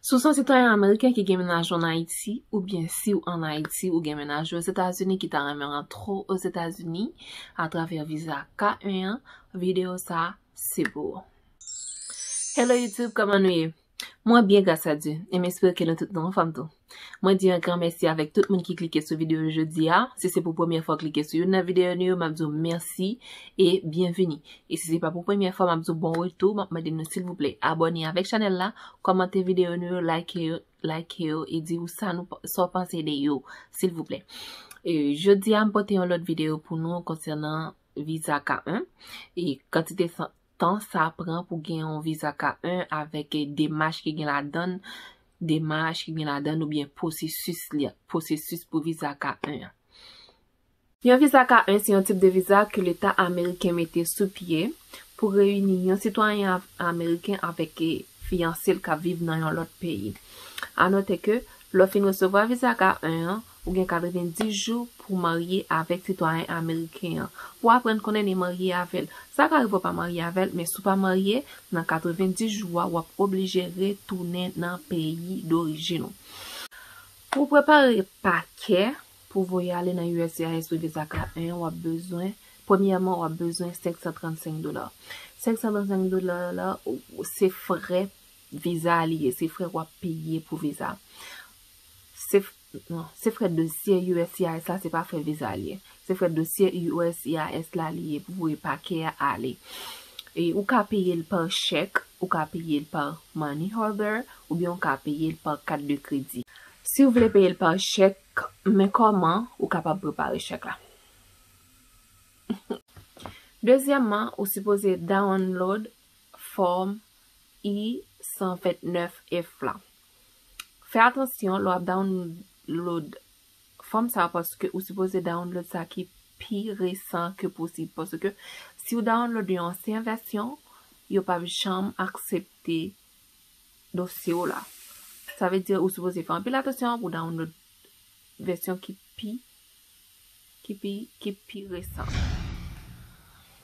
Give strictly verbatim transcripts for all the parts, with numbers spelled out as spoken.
Si w se yon sitwayen ameriken ki gen mennaj ou ann Ayiti, oubyen si w ann Ayiti, ou gen mennaj ou Ozetazini ki ta renmen rantre w Ozetazini atravè viza K en an, videyo sa a se pou ou. Hello YouTube, kòman nou ye? Mwen byen, gras a Dye, e m espere ke nou tout nou anfòm tou. Mwen di yon gran mèsi avèk tout moun ki klike sou videyo jodi a. Si se pou premyè fwa w klike sou youn nan videyo nou yo, m ap di w mèsi e byenvini. E si se pa pou premyè fwa, m ap di w bon retou. M ap mande nou silvouplè abòne avèk chanèl la, kòmante videyo nou yo, like yo, like yo e di w sa nou, sa w panse de yo, silvouplè. E jodi a, m pote yon lòt videyo pou nou konsènan viza K en e kantite san- tan sa pran pou gen yon viza K en avèk demach ki gen ladan l, demach ki gen ladan l oubyen pwosesis li, pwosesis pou viza K en an. Yon viza K en se yon tip de viza ke Leta ameriken mete sou pye pou reyini yon sitwayen av- ameriken avèk fiyanse l k ap viv nan yon lòt peyi. A note ke lè w fin resevwa viza K en an, ou gen katrevenndis jou pou w marye avèk sitwayen ameriken an. Pou w aprann konnen e marye avè l. Sa ka rive w pa marye avè l, men si w pa marye, nan katrevenndis jou a, w ap oblije retounen nan peyi dorijin ou. Pou w prepare pakè pou voye ale nan U S C I S pou viza K en, w ap bezwen, premyèman, w ap bezwen senk san trannsenk dola. Senk san trannsenk dola la, ou- se frè viza a li ye, se frè w ap peye pou viza. Se f- non, se frè dosye U S C I S la, se pa frè viza li ye. Se frè dosye U S C I S la li ye pou voye pakè a ale. E ou ka peye l pa chèk, ou ka peye l pa money order, oubyen ou ka peye l pa kat de kredi. Si w vle peye l pa chèk, men kòman ou kapab prepare chèk la. Dezyèmman, ou sipoze download fòm I san vennèf F la. Fè atansyon lè w ap download fòm sa a, paske ou sipoze download sa ki pi resan ke posib. Paske si w download yon ansyen vèsyon, yo p ap janm aksepte dosye w la. Sa vle di ou sipoze fè anpil atansyon pou w download vèsyon ki pi, ki pi, ki pi resan.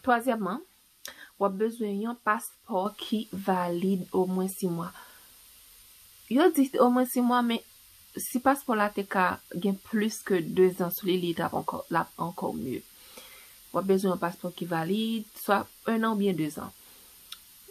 Twazyèmman, w ap bezwen yon paspò ki valid omwen sis mwa. Yo di omwen sis mwa, men si paspò la te ka gen plis ke dezan sou li, li t ap ankò, l ap ankò mye. W ap bezwen yon paspò ki valid, swa en an oubyen dezan.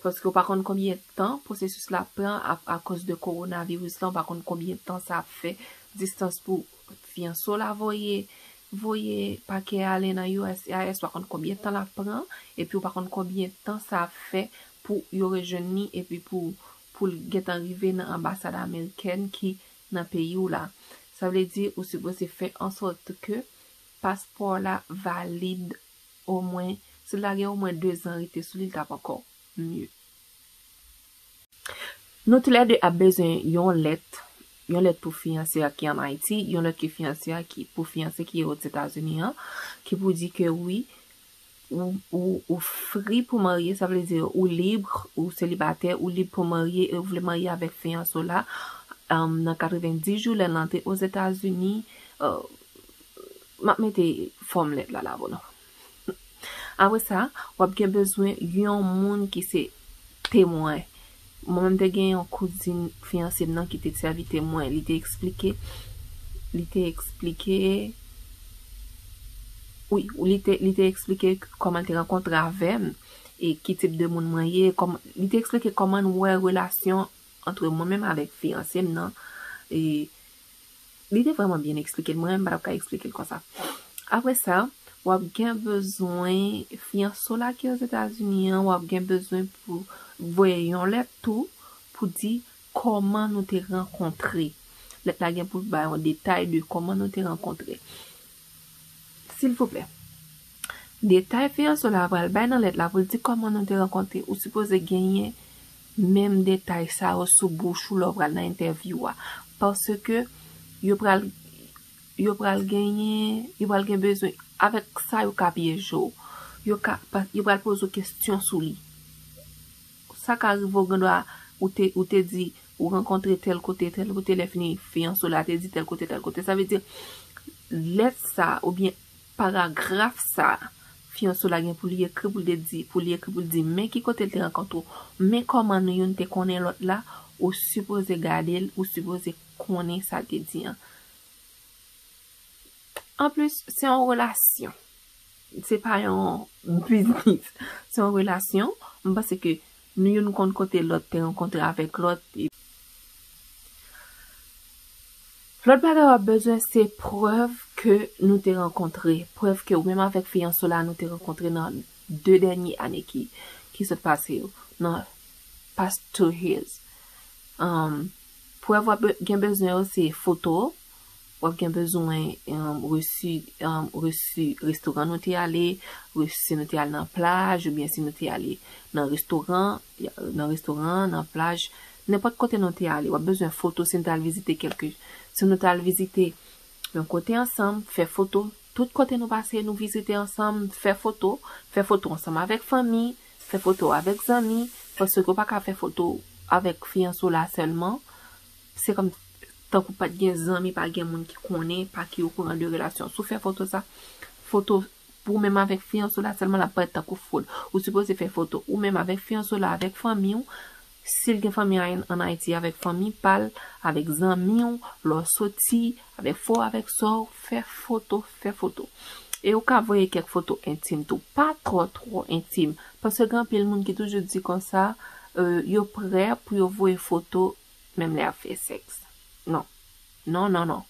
Paske w pa konn konbyen tan pwosesis la pran a, akoz de kowonaviris la, w pa konn konbyen tan sa ap fè, distans pou fiyanse w la voye, voye pakè ale nan U S C I S, w pa konn konbyen tan l ap pran, epi w pa konn konbyen tan sa ap fè pou yo rejwenn li, epi pou, pou l gentan rive nan anbasad amerikèn ki nan peyi w la. Sa vle di, ou sipoze fè ansòt ke paspò la valid omwen, si l la gen omwen dezan rete sou li, l t ap ankò mye. Nou toulède ap bezwen yon lèt, yon lèt pou fiyanse a ki ann Ayiti, yon lèt ki fiyanse a ki, pou fiyanse ki Ozetazini an, ki pou di ke wi, ou, ou, ou free pou marye, sa vle di ou lib, ou selibatè, ou lib pou marye, e ou vle marye avèk fiyanse w la, um, nan katrevenndis jou lè l antre Ozetazini, uh, m ap mete fòm lèt la la pou nou. Apre sa, w ap gen bezwen yon moun ki se temwen. Mwen menm te gen yon kouzin fiyanse m nan ki te sèvi temwen. Li te eksplike, li te eksplike, wi, li te, li te eksplike kòman l te rankontre avè m e ki tip de moun mwen ye. Kòman, li te eksplike kòman n wè relasyon antre mwen menm avèk fiyanse m nan. E li te vrèman byen eksplike l. Mwen menm, m pa t ap ka eksplike l konsa. Apre sa, w ap gen bezwen, fiyanse w la ki Ozetazini an, w ap gen bezwen pou voye yon lèt tou pou di kòman nou te rankontre. Lèt la gen pou l bay yon detay de kòman nou te rankontre. Silvouplè, detay fiyanse w la pral bay nan lèt la pou l di kòman nou te rankontre, ou sipoze genyen menm detay sa yo sou bouch ou lè w pral nan entèvyou a. Paske yo pral, yo pral genyen, yo pral gen bezwen, avèk sa yo ka pyeje w. Yo ka, pa- yo pral poze w kesyon sou li. Sa ka rive w gen dwa, ou te, ou te di, ou rankontre tèl kote, tèl kote, lè fini fiyanse w la te di tèl kote, tèl kote. Sa vle di, lèt sa, oubyen paragraf sa, fiyanse w la gen pou li ekri, pou li te di, pou li ekri, pou li di, men ki kote l te rankontre w, men kòman nou youn te konnen lòt la, Ou sipoze gade l, ou sipoze konnen sa l te di an. Anplis, se yon relasyon. Se pa yon biznis. Se yon relasyon. M panse ke nou youn konn kote lòt te rankontre avèk lòt. Lòt bagay w ap bezwen, se prèv ke nou te rankontre. Prèv ke ou menm avèk fiyanse w la, nou te rankontre nan de dènye ane ki, ki sot pase yo. Nan past two years. Um, prèv w ap be- gen bezwen yo, se foto. W ap gen bezwen, um, resi, um, resi restoran nou te ale, resi nou te al nan plaj, oubyen si nou te ale nan restoran, nan restoran, nan plaj, nenpòt kote nou te ale. W ap bezwen foto si nou t al vizite kèlke, si nou t al vizite yon kote ansanm, fè foto. Tout kote nou pase, nou vizite ansanm, fè foto. Fè foto ansanm avèk fanmi, fè foto avèk zanmi, paske w pa ka fè foto avèk fiyanse w la sèlman. Se kòm tankou pa t gen zanmi, pa gen moun ki konnen, pa ki okouran de relasyon. Si w fè foto sa, foto pou menm avèk fiyanse w la sèlman, l ap parèt tankou fwod. Ou sipoze fè foto ou menm avèk fiyanse w la, avèk fanmi w. Si l gen fanmi an, an Ayiti, avèk fanmi pa l, avèk zanmi w, lè w soti, avèk frè w, avèk sè w, fè foto, fè foto. E ou ka voye kèk foto entim tou, pa twò, twò entim. Paske gen anpil moun ki toujou di konsa, euh, yo prè pou yo voye foto menm lè y ap fè sèks. Non. Non, non, non.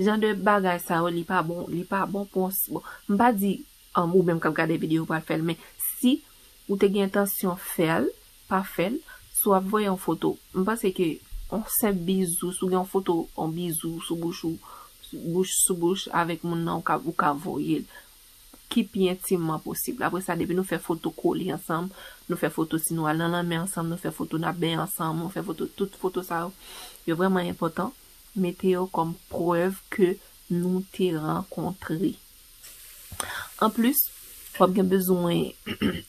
Jan de bagay sa yo, li pa bon, li pa bon pou yon s- bon, m pa di, um, ou menm k ap gade videyo ou pral fè l, men si ou te gen entansyon fè l, pa fè l, si w ap voye yon foto, m panse ke yon senp bizou, si w gen yon foto, yon bizou sou bouch ou, bouch sou bouch avèk moun nan, ou ka, ou ka voye l ki pi entimman posib. Apre sa, depi nou fè foto kole ansanm, nou fè foto si nou al nan lanmè ansanm, nou fè foto n ap benyen ansanm, nou fè foto, tout foto sa yo, yo vrèman enpòtan. Mete yo kòm prèv ke nou te rankontre. Anplis, w ap gen bezwen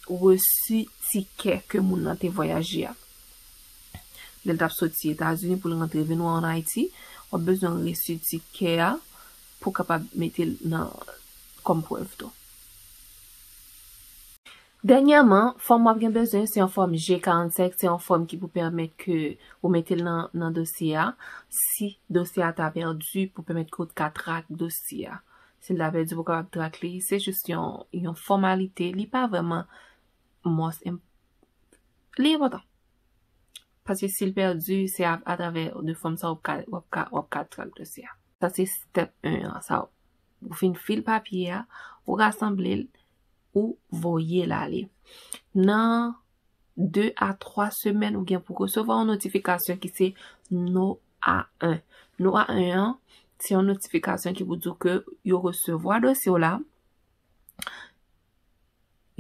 resi tikè ke moun nan te vwayaje a. Lè l t ap soti Etazini pou l rantre vin wè w ann Ayiti, w ap bezwen resi tikè a pou w kapab mete l nan, kòm prèv tou. Dènyèman, fòm w ap gen bezwen, se yon fòm G karannsenk, se yon fòm ki pou pèmèt ke ou mete l nan, nan dosye a. Si dosye a ta pèdi, pou pèmèt ke w ka trak dosye a. Si l ta pèdi, pou w kapab trak li, se jis yon, yon fòmalite, li pa vrèman mòs enp- li enpòtan. Paske si l pèdi, se a, atravè de fòm sa w ap ka, w ap ka, w ap ka trak dosye a. Sa se step en an. Sa, ou fin fil papye a, ou rasanble l, ou voye l ale. Nan de a twa semèn, ou gen pou resevwa yon notifikasyon ki se no a en. No a en an, se yon notifikasyon ki pou di w ke yo resevwa dosye w la.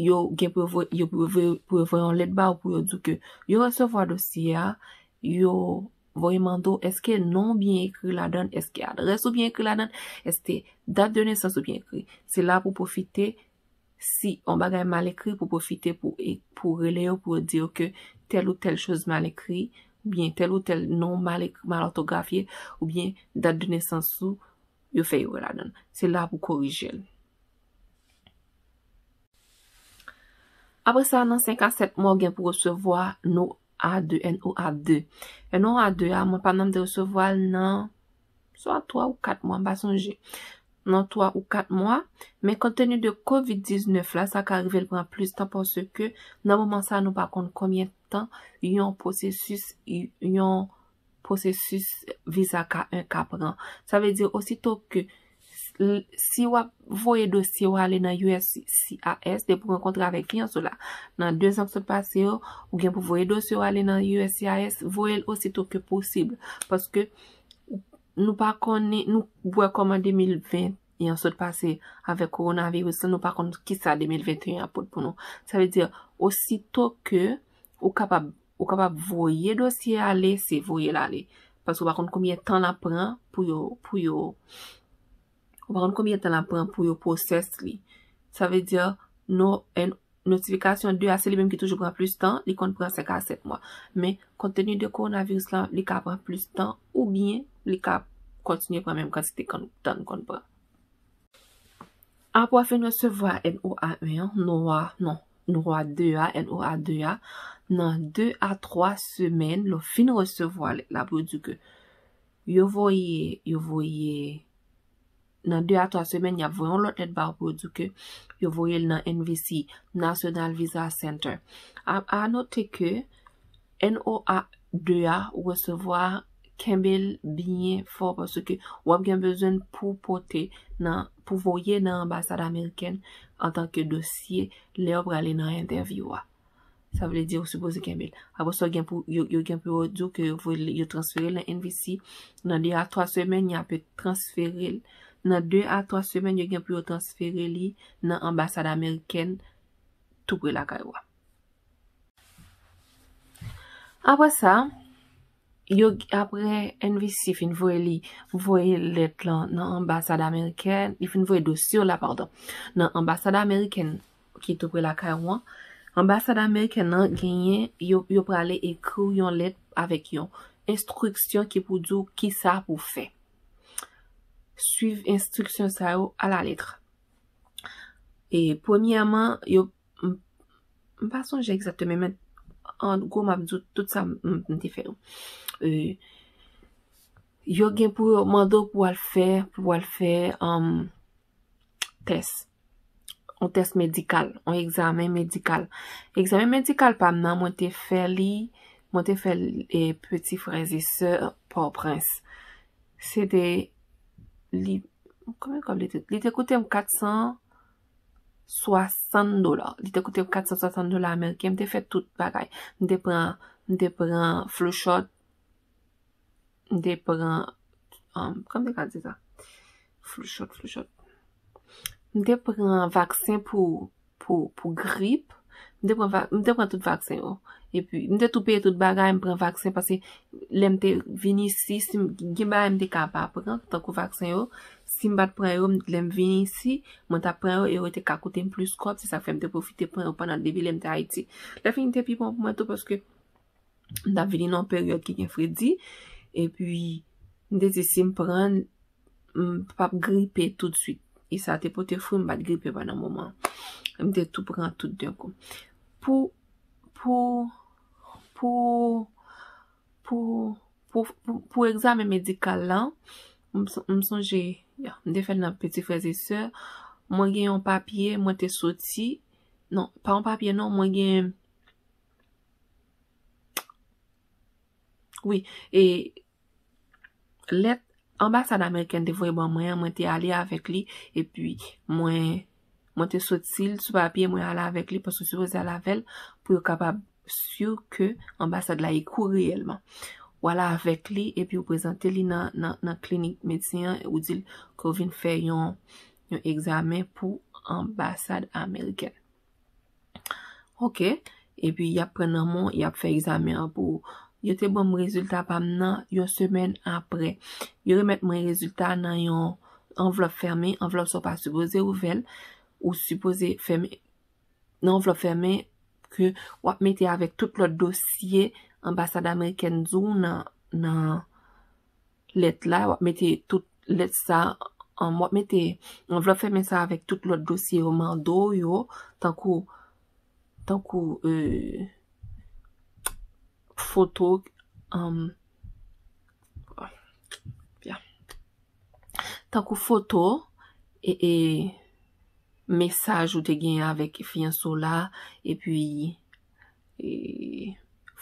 Yo gen pou yo voye, yo pou yo voye, pou yo voye yon lèt ba ou pou yo di w ke yo resevwa dosye a, yo voye mande w èske non w byen ekri ladan l, èske adrès ou byen ekri ladan l, èske dat de nesans ou byen ekri. Se la pou pwofite, si yon bagay mal ekri, pou pwofite pou e- pou rele yo, pou yo di yo ke tèl ou tèl choz mal ekri, oubyen tèl ou tèl non mal ekri, mal òtografye, oubyen dat de nesans ou, yo fè erè ladan l. Se la pou korije l. Apre sa, nan senk a sèt mwa, w gen pou resevwa no a de, N O A de. N O A de a, mwen pa nan m te resevwa l nan swa twa ou kat mwa, m pa sonje. Nan twa ou kat mwa, men kont teni de kovid diznèf la, sa ka rive l pran plis tan paske nan moman sa, nou pa konn konbyen tan yon pwosesis, yon pwosesis viza K en ka pran. Sa vle di, osito ke s- l- si w ap voye dosye w ale nan U S C I S, depi w rankontre avèk fiyanse w la, nan de zan k sot pase yo, ou gen pou voye dosye w ale nan U S C I S, voye l osito ke posib. Paske nou pa konnen, nou wè kòman de mil ven an sot pase avèk kowonaviris la, nou pa konn kisa de mil venteyen an ap pot pou nou. Sa vle di, osito ke ou kapab, ou kapab voye dosye ale, se voye l ale. Paske ou pa konn konbyen tan l ap pran pou yo, pou yo, ou pa konn konbyen tan l ap pran pou yo pwosès li. Sa vle di, no, en- notifikasyon de a, se li menm ki toujou pran plis tan, li konn pran senk a sèt mwa. Men, kont teni de kowonaviris la, li ka pran plis tan, oubyen li ka kontinye pran menm kantite kan- tan l konn pran. Apre w fin resevwa N O A en an, no a, non, N O A de a, N O A de a, nan de a twa semèn, lè w fin resevwa lèt la pou yo di ke yo voye, yo voye, nan de a twa semèn, y ap voye yon lòt lèt ba w pou yo di ke yo voye l nan N V C, National Visa Center. A, a note ke N O A de a ou resevwa, kenbe l byen fò paske w ap gen bezwen pou pote nan, pou voye nan anbasad amerikèn antanke dosye lè w prale nan entèvyou a. Sa vle di ou sipoze kenbe l. Apre sa, gen pou, yo, yo gen pou yo di w ke yo voye l, yo transfere l nan N V C. Nan de a twa semèn, y ap transfere l. Nan de a twa semèn, yo gen pou yo transfere li nan anbasad amerikèn tou pre lakay ou a. Apre sa, yo, apre N V C fin voye li, voye lèt lan nan anbasad amerikèn, li fin voye dosye w la, padon, nan anbasad amerikèn ki tou pre lakay ou an, anbasad amerikèn nan genyen, yo, yo prale ekri w yon lèt avèk yon enstriksyon ki pou di w kisa pou w fè. Swiv enstriksyon sa yo alalèt. E premyèman, yo, m, m pa sonje egzakteman, men an gwo, m ap di w tout sa m, m, m te fè yo. E, yo gen pou yo mande w pou w al fè, pou w al fè, um, tès. Yon tès medikal, yon egzamen medikal. Egzamen medikal pa m nan, mwen te fè li, mwen te fè l, e, Petit Frères et Sœurs Pòtoprens. Se te, li, konbyen kòb li te? Li te koute m kat san swasann dola. Li te koute m kat san swasann dola ameriken. M te fè tout bagay. M te pran, m te pran flu shot, m te pran, um, kòman m te ka di sa? Flu shot, flu shot. M te pran vaksen pou, pou, pou grip. M te pran va-, m te pran tout vaksen yo. Epi, m te tou peye tout bagay, m pran vaksen, paske lè m te vin isi, si m, gen bagay m te ka pa pran, tankou vaksen yo, si m pa t pran yo, m, lè m vin isi, mwen t ap pran yo, e yo te ka koute m plis kòb, se sa k fè m te pwofite pran yo pandan depi lè m te Ayiti. Lè fini te pi bon pou mwen tou, paske m t ap vini nan yon peryòd ki gen fredi, epi m te di si m pran, m p ap gripe toutswit. E sa te pote fwi, m pa t gripe pandan moman an. M te tou pran tout de kou. Pou, pou, pou, pou, pou, pou, pou egzamen medikal la, m, m sonje, ya, m te fè l nan Petit Frères et Sœurs. Mwen gen yon papye, mwen te soti, non, pa yon papye non, mwen gen, wi, e lèt anbasad amerikèn te voye ban mwen an, mwen te ale avèk li, epi mwen, mwen te soti l sou papye, mwen ale avèk li, paske w sipoze ale avè l pou yo kapab si ke anbasad la ekri w reyèlman. Ou ale avèk li, epi ou prezante li nan, nan, nan klinik medsen an, ou di l ke w vin fè yon, yon egzamen pou anbasad amerikèn. Ok. Epi, y ap pran nan men w, y ap fè egzamen an pou ou. Yo te ban m rezilta pa m nan yon semèn apre. Yo remèt mwen rezilta nan yon anvlòp fèmen. Anvlòp sa w pa sipoze ouvè l. Ou sipoze fèmen nan anvlòp fèmen ke w ap mete avèk tout lòt dosye anbasad amerikèn di w nan, nan lèt la, w ap mete tout lèt sa, um, w ap mete anvlòp fèmen sa avèk tout lòt dosye yo mande w yo, tankou, tankou, euh, foto, um, ya. Tankou foto, e, e, mesaj ou te genyen avèk fiyanse w la, epi, e,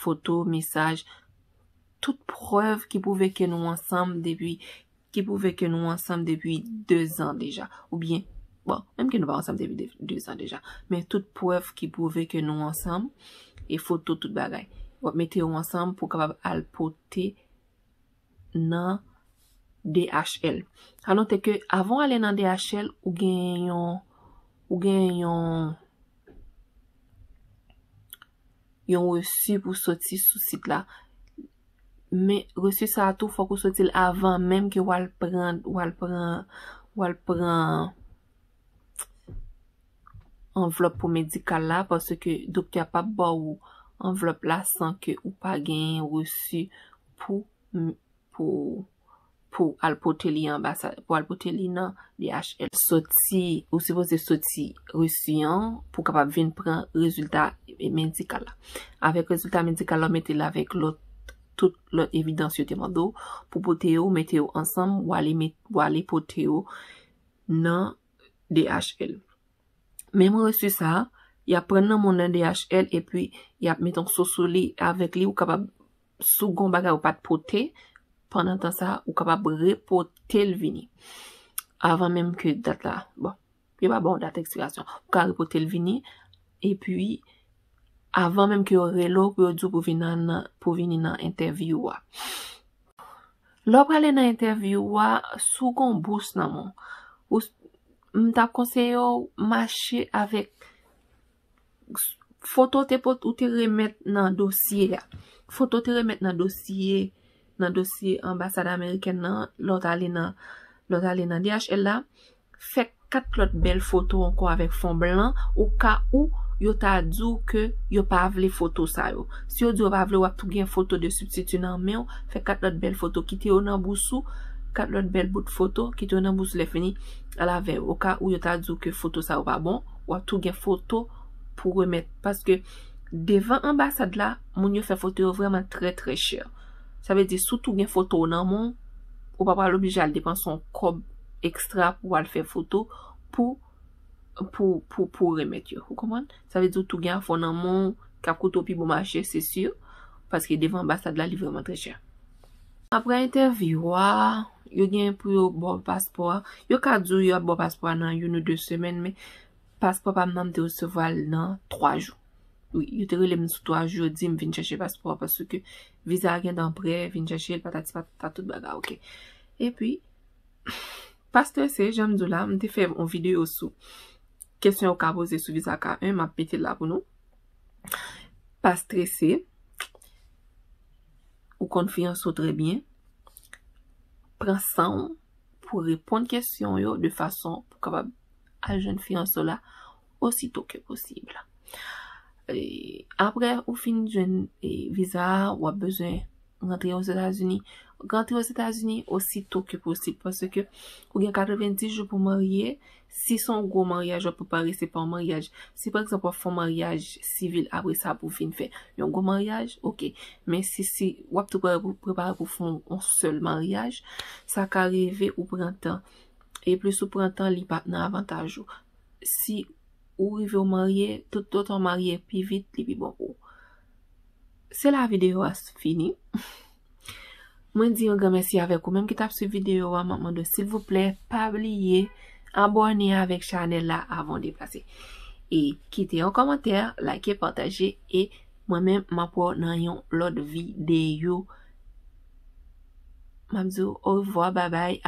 foto, mesaj, tout prèv ki pwouve ke nou ansanm depi, ki pwouve ke nou ansanm depi de zan deja, oubyen, bon, menm ke nou pa ansanm depi de, de zan deja, men tout prèv ki pwouve ke nou ansanm, e foto, tout bagay. W ap mete yo ansanm pou w kapab al pote nan D H L. Sa note ke avan w ale nan D H L, ou gen yon, ou gen yon, yon resi pou soti sou sit la. Men resi sa a tou, fòk ou soti l avan menm ke w al pran, w al pran, w al pran anvlòp pou medikal la, paske doktè a p ap ba w anvlòp la san ke ou pa gen resi pou, pou, pou al pote li anbasad, pou al pote li nan D H L. Soti, ou sipoze soti resi an pou kapab vin pran rezilta medikal la. Avèk rezilta medikal la, w mete l avèk lòt, tout lòt evidans yo te mande w pou pote yo, mete yo ansanm, w ale met, w ale pote yo nan D H L. Menm resi sa, y ap pran nan moun nan D H L epi y ap met yon so sou li, avèk li ou kapab, si w gen yon bagay ou pa t pote, pandan tan sa, ou kapab repote l vini. Avan menm ke dat la, bon, yo pa ba w dat ekspirasyon. Ou ka repote l vini, epi avan menm ke yo rele w pou yo di w pou vin nan, nan, pou vini nan entèvyou a. Lè w prale nan entèvyou a, si w gen yon bous nan men w, ou, m t ap konseye w mache avèk foto te pot, ou te remèt nan dosye a. Foto te remèt nan dosye, nan dosye anbasad amerikèn nan, lè w t ale nan, lè w t ale nan D H L la, fè kat lòt bèl foto ankò avèk fon blan, o ka ou yo ta di w ke yo pa vle foto sa yo. Si yo di yo pa vle, w ap tou gen foto de sibstiti nan men w, fè kat lòt bèl foto, kite yo nan bous ou, kat lòt bèl bout foto, kite yo nan bous ou lè fini, al avè yo. O ka ou yo ta di w ke foto sa yo pa bon, w ap tou gen foto pou remèt. Paske devan anbasad la, moun yo fè foto yo vrèman trè, trè chè. Sa vle di, si w tou gen foto w nan men w, ou pa pral oblije al depanse yon kòb ekstra pou w al fè foto pou, pou, pou, pou remèt yo. Ou konprann? Sa vle di, w tou gen afè w nan men w, k ap koute w pi bon mache, se si. Paske devan anbasad la, li vrèman trè chè. Apre entèvyou a, yo gen pou yo ba w paspò a. Yo ka di w y ap ba w paspò a nan youn ou de semèn, men paspò pa m nan, m te resevwa l nan twa jou. Wi, yo te rele m sou twa jou, yo di m vin chèche paspò a, paske viza a gentan prè, vin chèche l, patati patata, tout bagay, oke. Epi, pa strese, jan m di w la, m te fè yon videyo sou kesyon yo ka poze sou viza K en, m ap mete l la pou nou. Pa strese, ou konn fiyanse w trè byen. Pran san w pou reponn kesyon yo de fason pou kapab al jwenn fiyanse w la osito ke posib. E, apre ou fin jwenn, e, viza a, w ap bezwen rantre Ozetazini. Rantre Ozetazini osito ke posib, paske ou gen katrevenndis jou pou marye. Si se yon gwo maryaj w ap prepare, se pa yon maryaj. Si, pa egzanp, w ap fè yon maryaj sivil, apre sa pou w vin fè yon gwo maryaj, oke. Men si, si w ap tou pre-, prepare pou fè yon, yon sèl maryaj, sa ka rive ou pran tan. E plis ou pran tan, li p ap nan avantaj ou. Si ou rive w marye, tout otan w marye pi vit, li pi bon pou ou. Se la videyo a fini. Mwen di yon gran mèsi avèk ou menm ki t ap swiv videyo a. M ap mande w, silvouplè, pa bliye abòne avèk chanèl la avan w deplase. E kite yon kòmantè, like, pataje, e mwen menm, m ap wè w nan yon lòt videyo. M ap di w orevwa, babay.